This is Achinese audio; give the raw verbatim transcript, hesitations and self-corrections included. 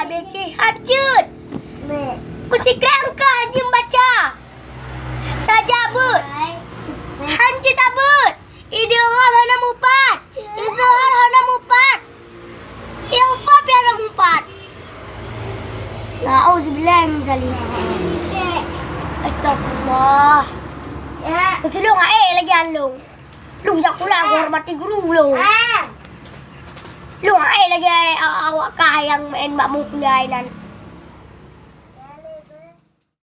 B C hanjeuet. Meusikrek angka hanjeuet baca. Tajak beuet. Hanjeuet tabeuet. Idgham hana mupat. Izhar hana mupat. Ikhfa pih hana mupat. A'udzubillahi min zalik. Astagfirullah. Keusilong ae lagèe along. Lôn jak pula menghormati guru lôn. Lôn ae lagèe a-, awak kah nyang main bak muka inan.